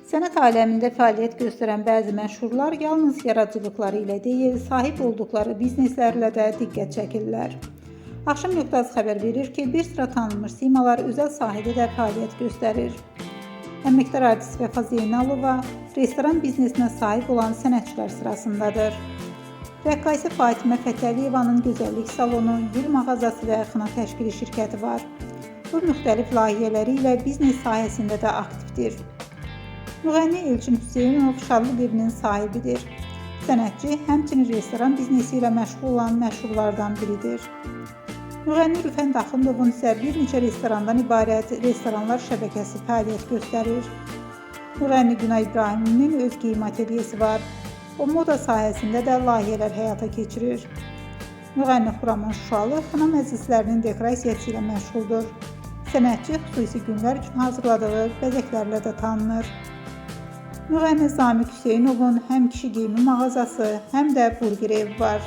Sənət aləmində fəaliyyət göstərən bəzi məşhurlar yalnız yaradıcılıqları ilə deyil, sahib olduqları bizneslərlə də diqqət çəkirlər. Axşam.az xəbər verir ki, bir sıra tanınmış simalar özəl sahədə də fəaliyyət göstərir. Əməkdar artist Vəfa Zeynalova restoran biznesinə sahib olan sənətçilər sırasındadır. Rəqqasə Fatimə Fətəliyevanın gözəllik salonu, gül mağazası və xına təşkili şirkəti var. Bu müxtəlif layihələri ilə biznes sahəsində də aktivdir. Müğənni Elçin Hüseynov Şadlıq evinin sahibidir. Sənətçi həmçinin restoran biznesi ilə məşğul olan məşhurlardan biridir. Müğənni Rüfənd Axundovun isə bir neçə restorandan ibarət restoranlar şəbəkəsi fəaliyyət göstərir. Müğənni Günay İbrahimlinin öz geyim atelyesi var. O moda sahəsində də layihələr həyata keçirir. Müğənni Xuraman Şuşalı xına məclislərinin dekorasiyası ilə məşğuldur. Sənətçi xüsusi günlər üçün hazırladığı bəzəklərlə də tanınır. Müğənni Zamiq Hüseynovun həm kişi geyimi mağazası, həm də burger evi var.